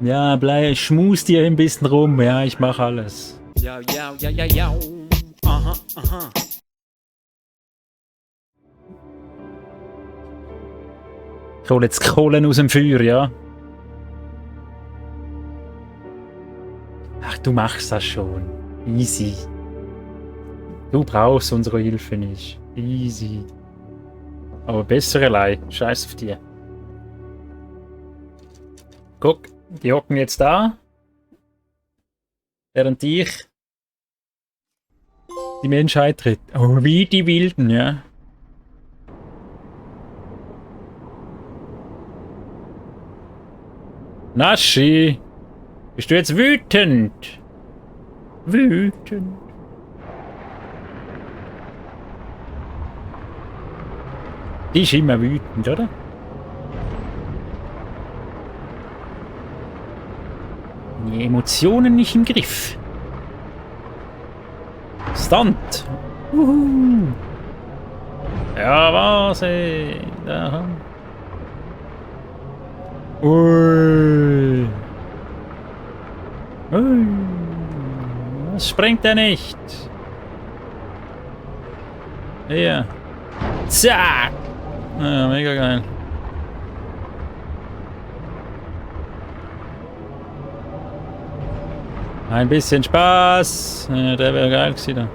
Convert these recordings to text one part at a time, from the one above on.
Ja, schmust dir ein bisschen rum. Ja, ich mach alles. Ja, ja, ja, ja, ja. Aha, aha. Ich hole jetzt Kohlen aus dem Feuer, ja? Ach, du machst das schon. Easy. Du brauchst unsere Hilfe nicht. Easy. Aber besser allein. Scheiß auf die. Guck, die hocken jetzt da. Während ich die Menschheit tritt. Oh, wie die Wilden, ja. Naschi! Bist du jetzt wütend? Wütend. Die ist immer wütend, oder? Die Emotionen nicht im Griff. Stunt. Uhu. Ja, was ey. Da. Ui. Ui. Das sprengt er nicht. Hier. Zack. Ja, mega geil. Ein bisschen Spaß. Ja, der wäre geil gewesen. Da.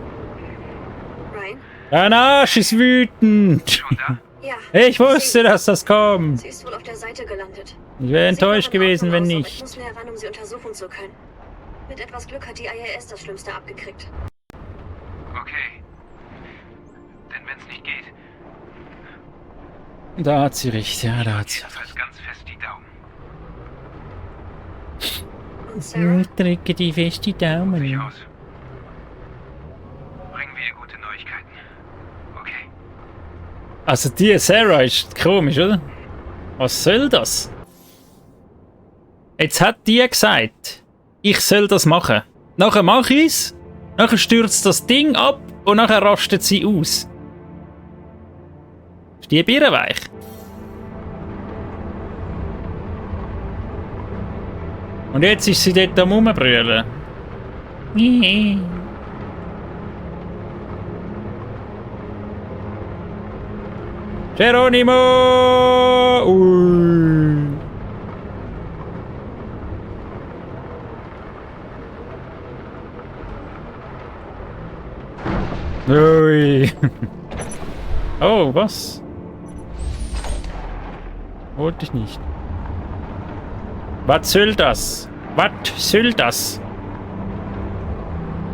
Ryan? Dein Arsch ist wütend. Schon da? Ja. Ich wusste, dass das kommt. Sie ist wohl auf der Seite gelandet. Ich wäre enttäuscht Sieht nach gewesen, wenn Ordnung aus, aber Ich nicht. muss näher ran, um sie untersuchen zu können. Mit etwas Glück hat die IAS das Schlimmste abgekriegt. Okay. Denn wenn's nicht geht, Da hat sie recht, ja, da hat sie jetzt fest ganz fest die Daumen. Und Sarah? Ich drücke die fest die Sieh Daumen. aus. Bringen wir ihr gute Neuigkeiten. Okay. Also die Sarah ist komisch, oder? Was soll das? Jetzt hat die gesagt, ich soll das machen. Nachher mache ich es, nachher stürzt das Ding ab und nachher rastet sie aus. Ist die birrenweich? Und jetzt ist sie dort am Rumbrüllen. Geronimo! Ui. Ui. Oh, was? Wollte ich nicht. Was soll das? Was soll das?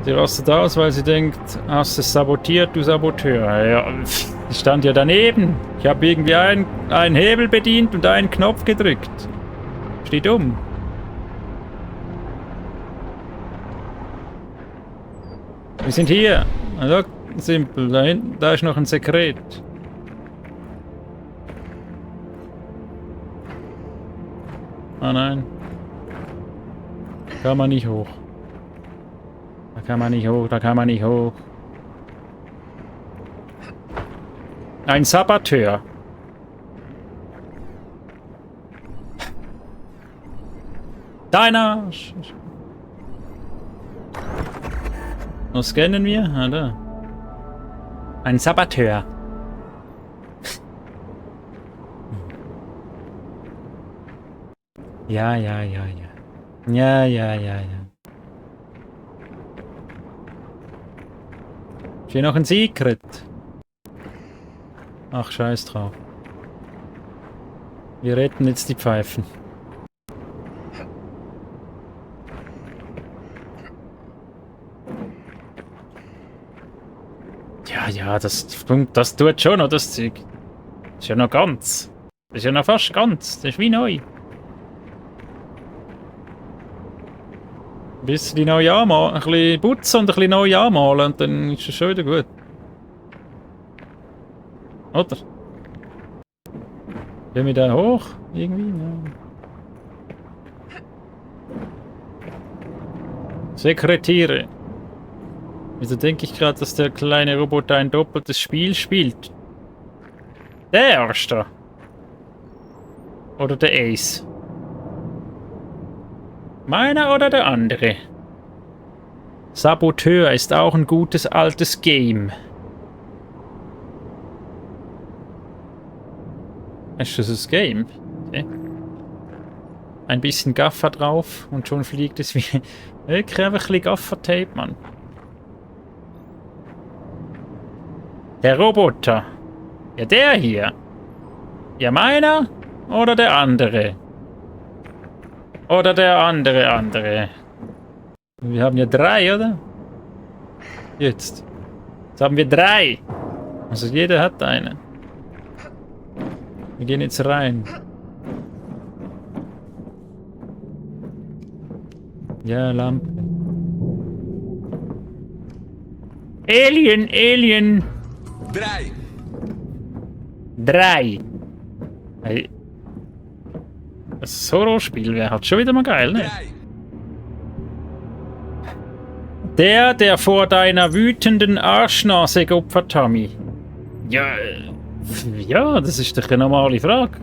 Sie rastet aus, weil sie denkt, hast es sabotiert, du Saboteur. Ja, ich stand ja daneben. Ich habe irgendwie einen Hebel bedient und einen Knopf gedrückt. Steht um. Wir sind hier. Also, simpel. Da hinten, da ist noch ein Sekret. Ah nein. Da kann man nicht hoch. Da kann man nicht hoch, da kann man nicht hoch. Ein Saboteur. Dein Arsch. Was scannen wir? Ah, da. Ein Saboteur. Ja, ja, ja, ja. Ja, ja, ja, ja. Ist hier noch ein Secret? Ach, scheiß drauf. Wir retten jetzt die Pfeifen. Ja, ja, das tut schon noch, das Zeug. Das ist ja noch ganz. Das ist ja noch fast ganz. Das ist wie neu. Ein bisschen neu anmalen, ein bisschen putzen und ein bisschen neu anmalen und dann ist es schon wieder gut. Oder? Gehen wir da hoch? Irgendwie? Nein. Sekretäre. Wieso denke ich gerade, dass der kleine Roboter ein doppeltes Spiel spielt? Der Erste. Oder der Ace. Meiner oder der andere? Saboteur ist auch ein gutes altes Game. Ist das ein Game? Okay. Ein bisschen Gaffer drauf und schon fliegt es wie... Wirklich einfach ein bisschen Gaffer-Tape, Mann. Der Roboter. Ja, der hier. Ja, meiner oder der andere? Oder der andere. Wir haben ja 3, oder? Jetzt haben wir 3. Also jeder hat einen. Wir gehen jetzt rein. Ja, Lampe. Alien! 3. Hey. Das Horrorspiel wäre halt schon wieder mal geil, ne? Der vor deiner wütenden Arschnase geopfert, Tommy. Ja, das ist doch eine normale Frage.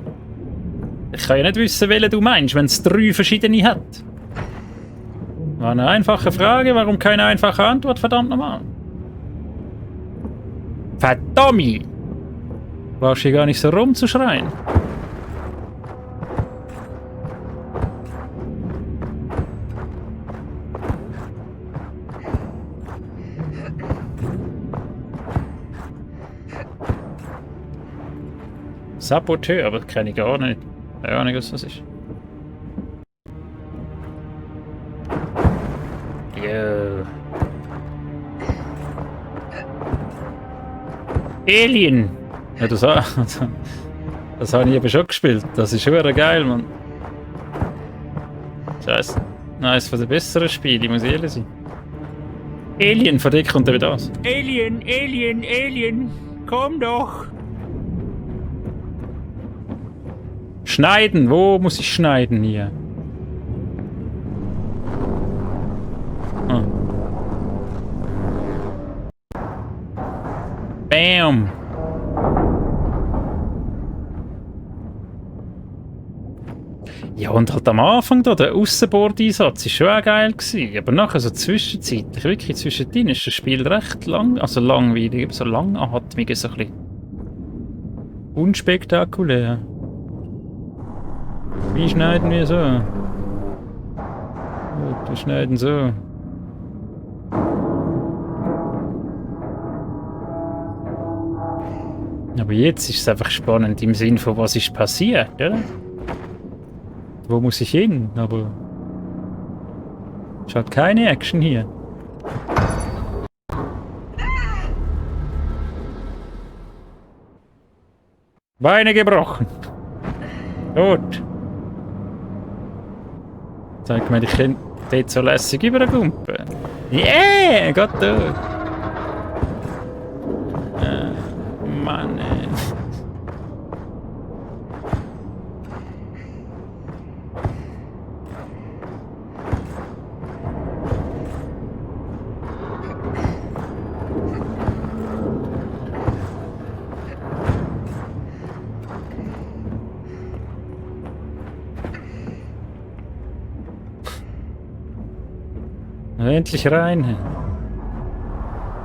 Ich kann ja nicht wissen, welchen du meinst, wenn es 3 verschiedene hat. War eine einfache Frage, warum keine einfache Antwort, verdammt nochmal. Verdammt! Brauchst hier gar nicht so rumzuschreien. Saboteur, aber kenne ich gar nicht. Keine Ahnung, was das ist. Jo. Alien! Ja, das habe ich eben schon gespielt. Das ist schon geil, Mann. Scheiße. Eines von den besseren Spielen, muss ich ehrlich sein. Alien, von dir kommt er wieder aus. Alien! Komm doch! Schneiden! Wo muss ich schneiden hier? Ah. Bam! Ja, und halt am Anfang da, der Aussenbordeinsatz war schon auch geil gewesen. Aber nachher so zwischenzeitlich, wirklich zwischendrin, ist das Spiel recht lang, also langweilig, so langatmig, so ein bisschen unspektakulär. Wie schneiden wir so? Gut, wir schneiden so. Aber jetzt ist es einfach spannend im Sinn von, was ist passiert, oder? Wo muss ich hin? Aber es hat keine Action hier. Beine gebrochen. Gut. Zeig mir, ich kann dort so lässig übergumpen. Yeah, geht durch. Mann, ey. Endlich rein.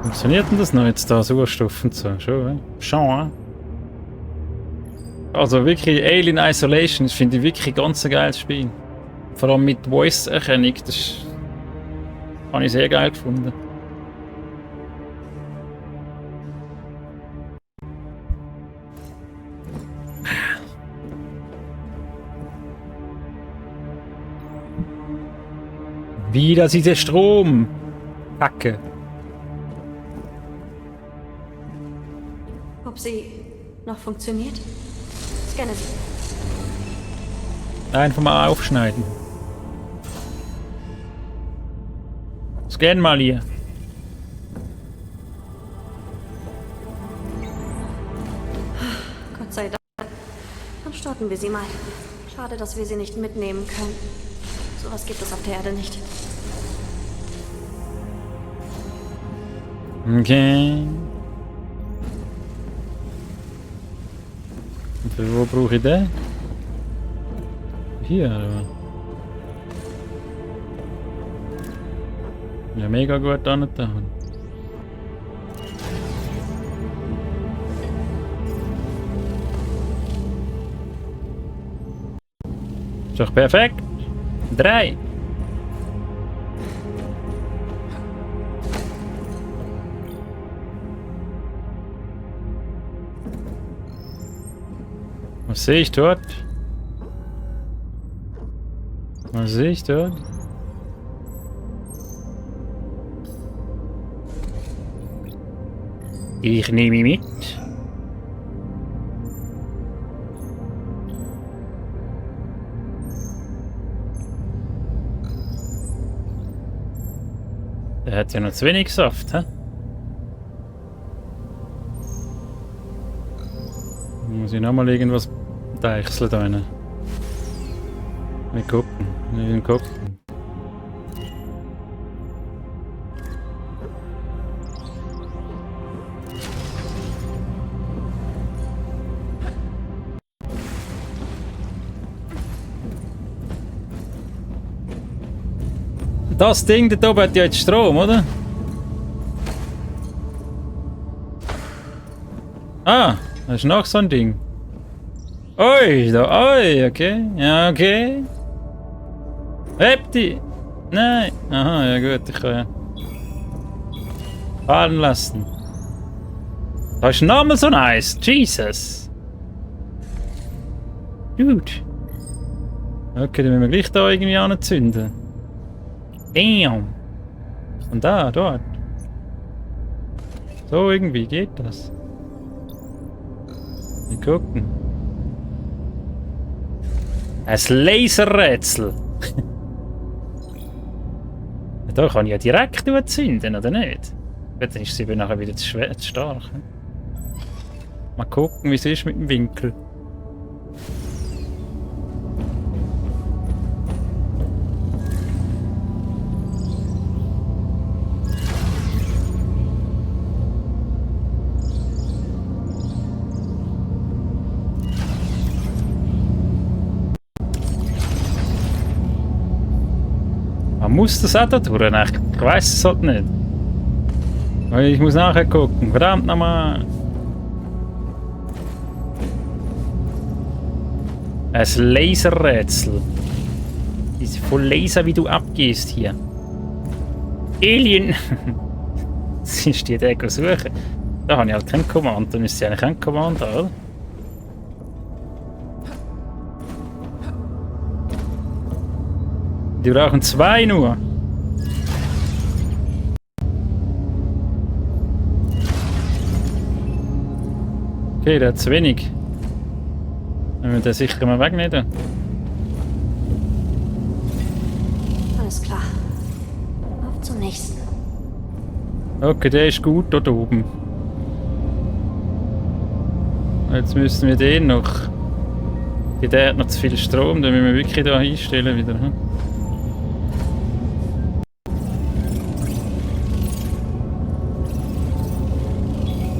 Funktioniert denn das noch jetzt da, Sauerstoff und so? Schon, Schon, Also wirklich, Alien Isolation, das finde ich wirklich ganz ein geiles Spiel. Vor allem mit Voice-Erkennung, das habe ich sehr geil gefunden. Wieder diese Strom! Kacke. Ob sie noch funktioniert? Scanne sie. Einfach mal aufschneiden. Scan mal hier. Gott sei Dank. Dann starten wir sie mal. Schade, dass wir sie nicht mitnehmen können. Sowas gibt es auf der Erde nicht. Okay. Und für wo brauche ich den? Hier, oder? Ja, mega gut angetan. Ist doch perfekt. 3. Was sehe ich dort? Was sehe ich dort? Ich nehme mit. Der hat ja noch zu wenig Saft, hä? Muss ich nochmal irgendwas deichseln da rein? Wir gucken. Das Ding da oben hat ja jetzt Strom, oder? Ah, das ist noch so ein Ding. Ui, da, ui, okay. Ja, okay. Hebt die? Nein. Aha, ja gut, ich kann ja fahren lassen. Das ist nochmal so nice. Jesus. Dude. Okay, dann müssen wir gleich da irgendwie anzünden. Damn. Und da, dort. So irgendwie geht das. Wir gucken. Ein Laserrätsel. Da kann ich ja direkt zünden, oder nicht? Dann ist sie nachher wieder zu stark. Mal gucken, wie es ist mit dem Winkel. Man muss das auch da durch? Ich weiss es halt nicht. Ich muss nachher gucken. Verdammt nochmal. Ein Laserrätsel. Ist voll Laser, wie du abgehst hier. Alien! Das ist die Idee suchen. Da habe ich halt kein Kommando. Da müsste ich eigentlich kein Kommando haben, oder? Die brauchen 2 nur. Okay, der hat zu wenig. Wenn wir den sicher mal wegnehmen. Alles klar. Auf zum nächsten. Okay, der ist gut dort oben. Jetzt müssen wir den noch. Der hat noch zu viel Strom, den müssen wir wirklich da einstellen wieder. Hm?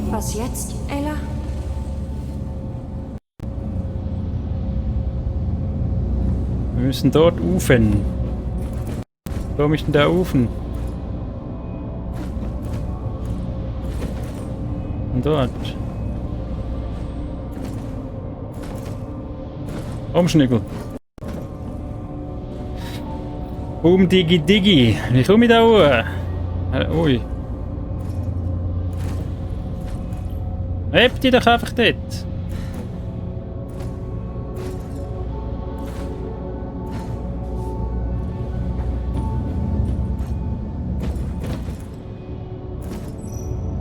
Was jetzt, Ayla? Wir müssen dort rufen. Wo komme ich denn da rufen? Und dort. Umschnügel. Digi Digi. Wie komme ich da hoch? Ui. Hebt die doch einfach dort.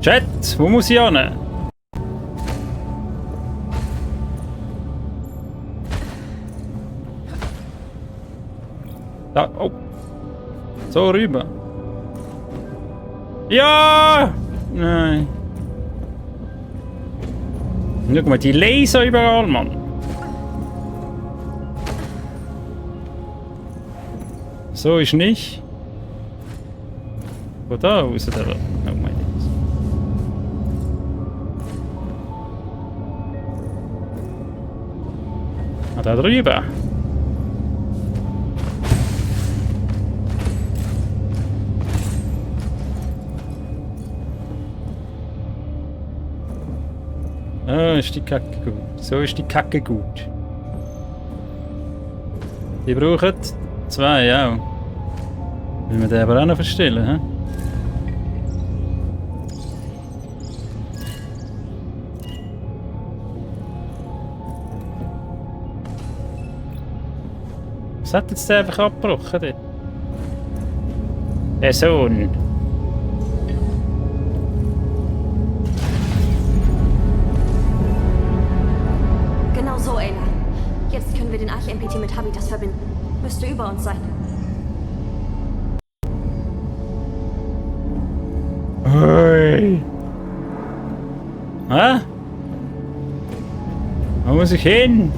Chat, wo muss ich hin? Da, oh. So rüber. Ja! Nein. Guck mal, die Laser überall, Mann. So ist nicht. Wo da raus, oder? Oh mein Gott. Ah, da drüber. ist die Kacke gut. So ist die Kacke gut. Die brauchen 2, ja. Will man den aber auch noch verstellen, hä? Was hat jetzt der einfach abgebrochen dort? Der Sohn. Genau so, Ayla. Jetzt können wir den Arch-MPT mit Habitas verbinden. Müsste über uns sein. Hey. Hä? Wo muss ich hin?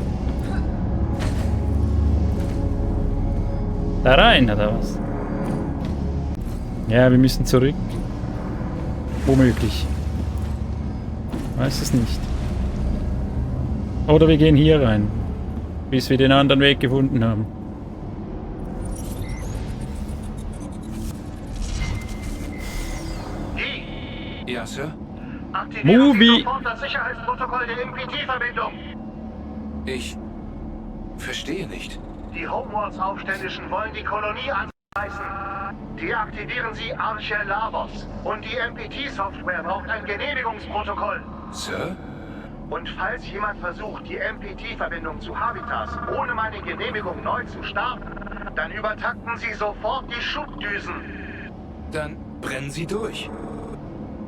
Da rein, oder was? Ja, wir müssen zurück. Womöglich. Weiß es nicht. Oder wir gehen hier rein. Bis wir den anderen Weg gefunden haben. Ja, Sir? Aktivieren Movie. Sie sofort das Sicherheitsprotokoll der MPT-Verbindung. Ich verstehe nicht. Die Homeworlds-Aufständischen wollen die Kolonie anreißen. Deaktivieren Sie Arche Lavos. Und die MPT-Software braucht ein Genehmigungsprotokoll. Sir? Und falls jemand versucht, die MPT-Verbindung zu Habitas ohne meine Genehmigung neu zu starten, dann übertakten Sie sofort die Schubdüsen. Dann brennen Sie durch.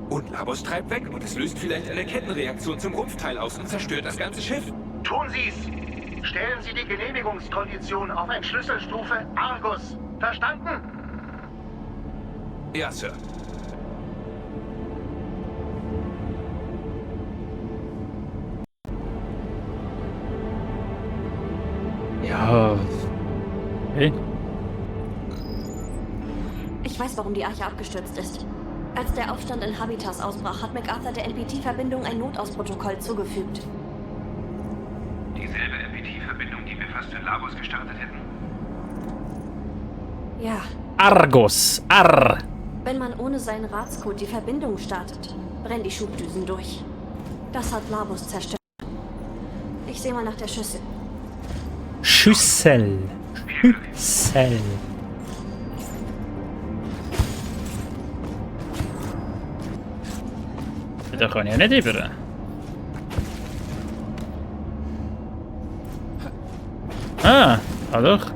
Und Labos treibt weg und es löst vielleicht eine Kettenreaktion zum Rumpfteil aus und zerstört das ganze Schiff. Tun Sie es. Stellen Sie die Genehmigungskondition auf Entschlüsselstufe Argus. Verstanden? Ja, Sir. Ja. Hey. Ich weiß, warum die Arche abgestürzt ist. Als der Aufstand in Habitas ausbrach, hat MacArthur der NPT-Verbindung ein Notausprotokoll zugefügt. Dieselbe MPT-Verbindung, die wir fast für Labos gestartet hätten. Ja, Argos. Arr. wenn man ohne seinen Ratscode die Verbindung startet, brennen die Schubdüsen durch. Das hat Labos zerstört. Ich sehe mal nach der Schüssel. Schüssel. Schüssel. Da kann ich ja nicht über. Ah, doch.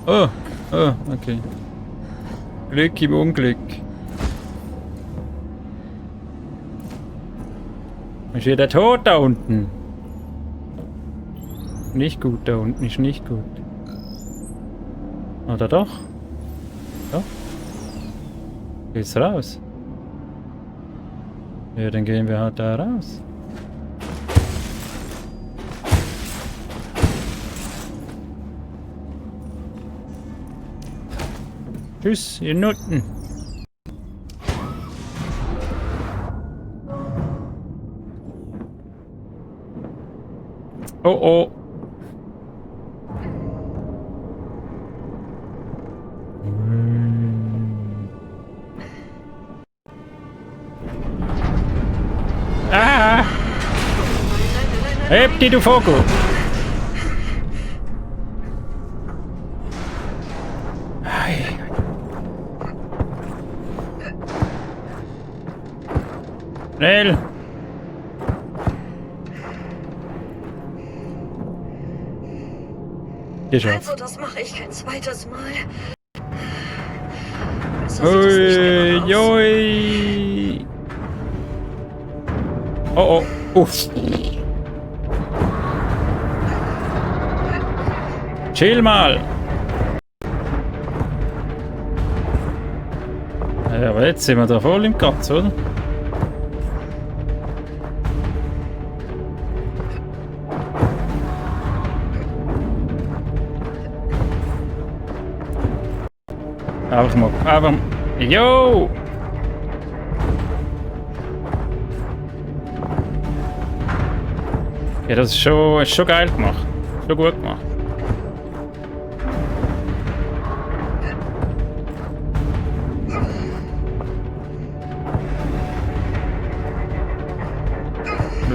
Oh, okay. Glück im Unglück. Ist wieder tot da unten. Nicht gut da unten, ist nicht gut. Oder doch? Doch. Geht's raus? Ja, dann gehen wir halt da raus. Tschüss, ihr Nutten. Oh oh. Ah! Heb die, du Vogel! Schnell! Geschafft. Also, das mache ich kein zweites Mal. Besser sieht es nicht Ui, mehr aus. joi. Oh oh. Uff. Chill mal. Ja, aber jetzt sind wir da voll im Katz, oder? Einfach mal, einfach mal. Yo! Ja, das ist schon geil gemacht. Schon gut gemacht.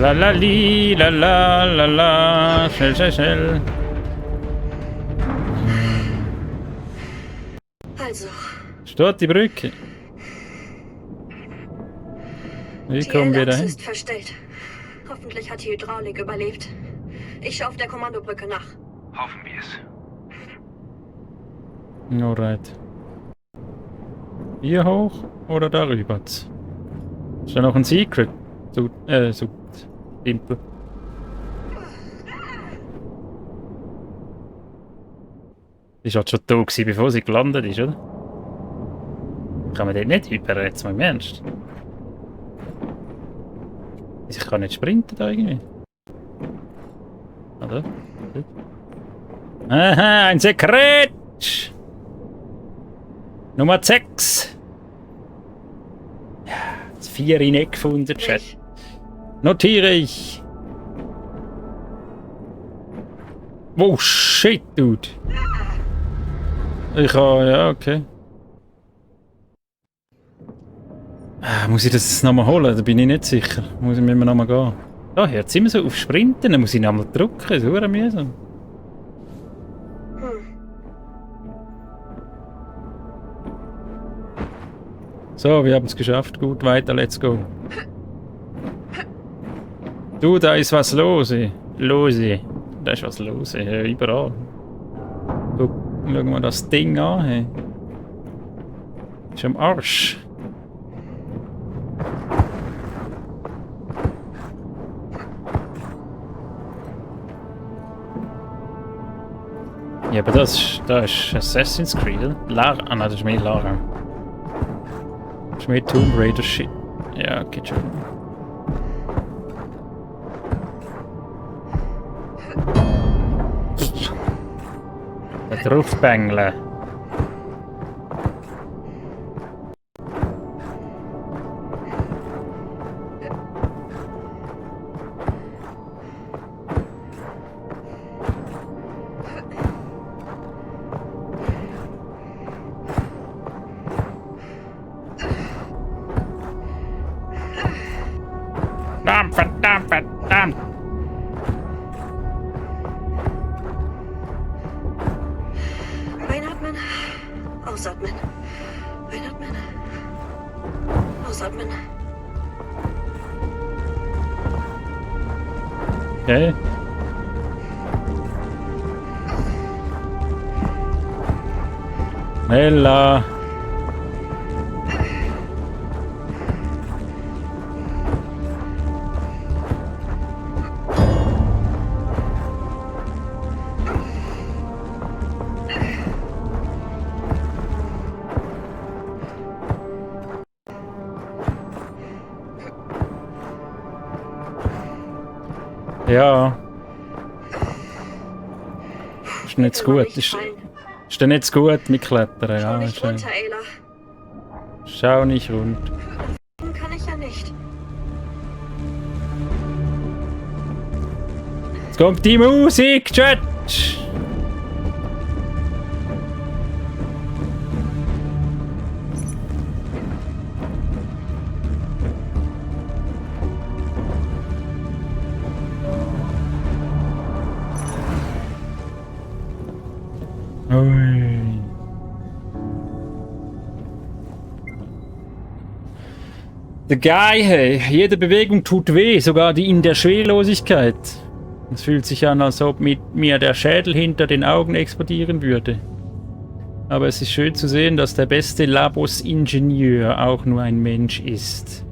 La la li, la la la la. Schnell, schnell, schnell. Also, Steht die Brücke. Wie kommen wir TLX dahin? ist verstellt. Hoffentlich hat die Hydraulik überlebt. Ich schaue auf der Kommandobrücke nach. Hoffen wir es. Alright. Hier hoch oder darüber? Ist da noch ein Secret? So simpel. Die war schon da gewesen, bevor sie gelandet ist, oder? Kann man dort nicht über, jetzt mal im Ernst? Ich kann nicht sprinten da irgendwie. Oder? Aha, ein Sekret! Nummer 6. Ja, das 4 in Eck gefunden, Chat. Notiere ich. Oh shit, dude. Ich habe, ja, okay. Muss ich das nochmal holen? Da bin ich nicht sicher. Muss ich mit mir nochmal gehen. Da, jetzt sind wir so auf Sprinten, dann muss ich nochmal drücken. Das ist verdammt mühsam. So, wir haben es geschafft. Gut, weiter, let's go. Du, da ist was los. Da ist was los, überall. Guck, schauen wir das Ding an. Hey. Ist am Arsch. Ja, aber da ist Assassin's Creed, oder? Lara. Ah nein, das ist mehr Lara. Das ist mehr Tomb Raider Shit. Ja, geht schon. Da draufbängeln. Verdammt! Einatmen, ausatmen. Einatmen, ausatmen. Okay. Schneller! Ja. Ist nicht so gut. Ist nicht so gut mit Klettern. Schau Ja, nicht ist runter, Ayla. Schau nicht rund. Kann ich ja nicht. Jetzt kommt die Musik, Chat! Ui. Der Guy, hey, jede Bewegung tut weh, sogar die in der Schwerelosigkeit. Es fühlt sich an, als ob mit mir der Schädel hinter den Augen explodieren würde. Aber es ist schön zu sehen, dass der beste Labos-Ingenieur auch nur ein Mensch ist.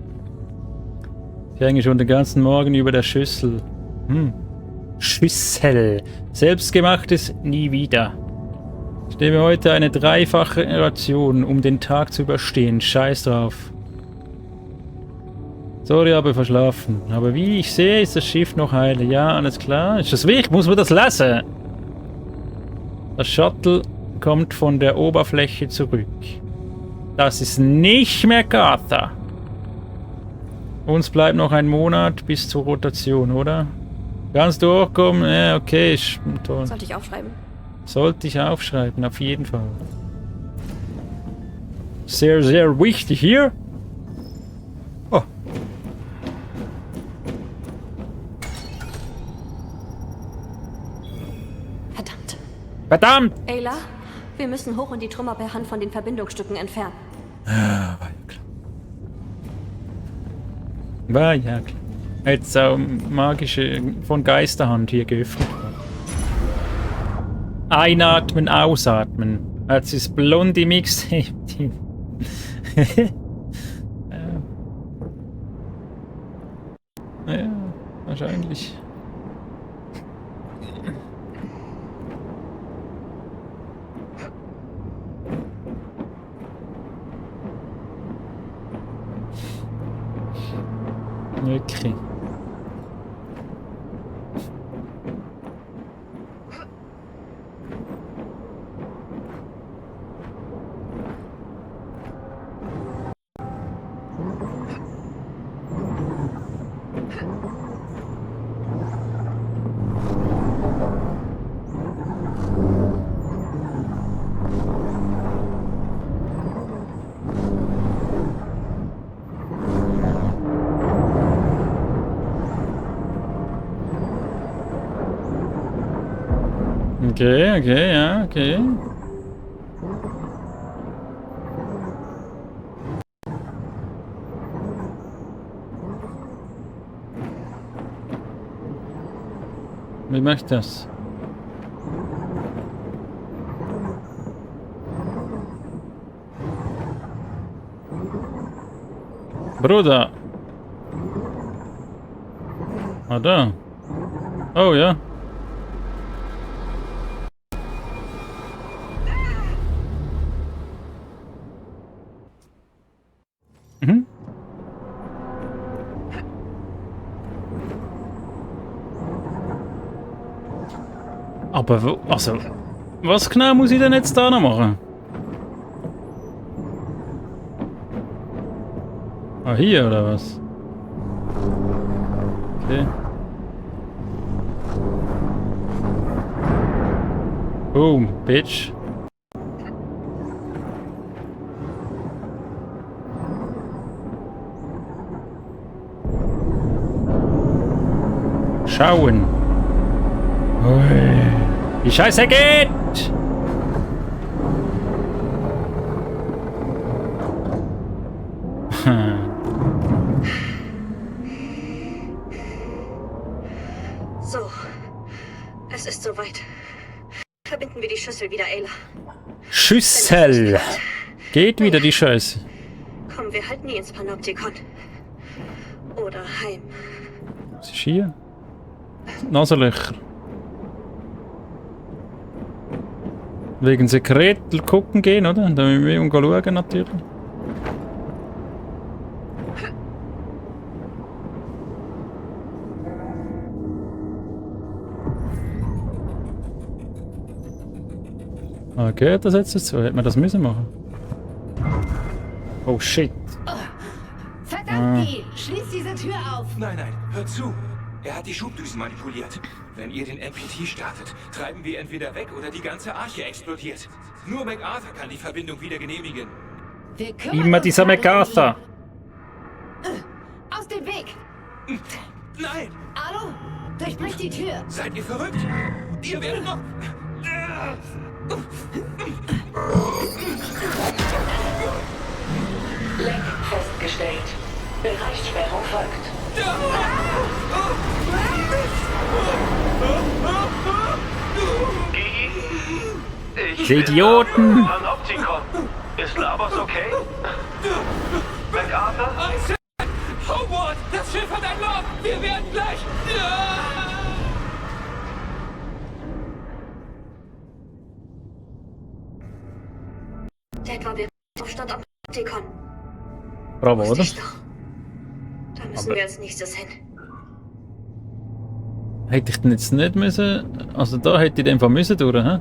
Ich hänge schon den ganzen Morgen über der Schüssel. Schüssel. Selbstgemachtes nie wieder. Ich nehme heute eine 3-fache Ration, um den Tag zu überstehen. Scheiß drauf. Sorry, aber verschlafen. Aber wie ich sehe, ist das Schiff noch heile. Ja, alles klar. Ist das wichtig? Muss man das lesen? Das Shuttle kommt von der Oberfläche zurück. Das ist nicht mehr Gotha. Uns bleibt noch ein Monat bis zur Rotation, oder? Kannst du hochkommen? Ja, okay, ist toll. Sollte ich aufschreiben? Sollte ich aufschreiben, auf jeden Fall. Sehr, sehr wichtig hier. Oh. Verdammt! Ayla, wir müssen hoch und die Trümmer per Hand von den Verbindungsstücken entfernen. Ah, war ja klar. War ja klar. Jetzt auch magische von Geisterhand hier geöffnet. Einatmen, ausatmen. Als das blonde Mixtape. Ja, wahrscheinlich. Okay. Okay, ja, okay. Wie mache ich das? Bruder! Ah, da. Oh, ja. Mhm. Aber wo, also, was genau muss ich denn jetzt da noch machen? Ah, hier oder was? Okay. Boom, bitch. Schauen. Ui. Die Scheiße geht! So, es ist soweit. Verbinden wir die Schüssel wieder, Ayla. Schüssel! Geht wieder die Scheiße. Komm, wir halten die ins Panoptikon. Oder heim. Was ist hier? Nasenlöcher. Wegen Sekret gucken gehen, oder? Da müssen wir schauen, natürlich. Okay, das jetzt so. Hätte man das müssen machen? Oh shit. Verdammt, Guy! Schließ diese Tür auf! Nein, nein, hört zu. Er hat die Schubdüsen manipuliert. Wenn ihr den MPT startet, treiben wir entweder weg oder die ganze Arche explodiert. Nur MacArthur kann die Verbindung wieder genehmigen. Wir kümmern Immer uns dieser gleich um MacArthur. ihn. Aus dem Weg! Nein! Alu, durchbrich die Tür! Seid ihr verrückt? Ihr werdet noch... Leck festgestellt. Bereichssperrung folgt. Die Idioten! Panoptikon. Ist Labos okay? MacArthur? Howard, das Schiff hat ein Loch! Wir werden gleich... Der war während des Aufstand am Panoptikon. Bravo, Wusste oder? ich doch. Da müssen wir als nächstes hin. Hätte ich denn jetzt nicht müssen... Also da hätte ich den Fall müssen durch, hä?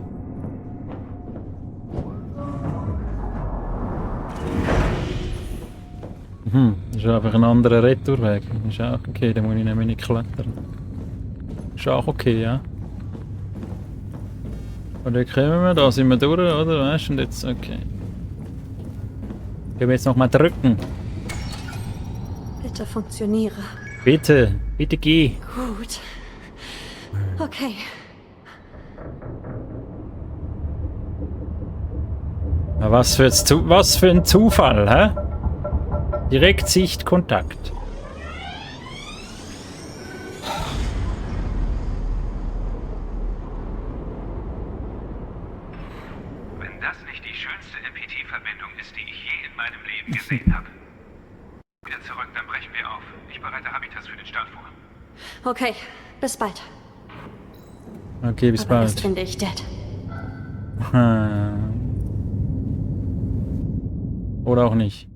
Das ist einfach ein anderer Retourweg. Das ist auch okay, da muss ich nämlich nicht klettern. Ist auch okay, ja. Und dann kommen wir, da sind wir durch, oder? Weißt du, und jetzt, okay. Können wir jetzt nochmal drücken? Bitte funktioniere. Bitte, bitte geh. Gut. Okay. Na, was für ein Zufall, hä? Direkt Sichtkontakt. Wenn das nicht die schönste MPT-Verbindung ist, die ich je in meinem Leben gesehen habe. Wieder zurück, dann brechen wir auf. Ich bereite Habitas für den Start vor. Okay, bis bald. Okay, bis Aber erst bald. finde ich Dad. Oder auch nicht.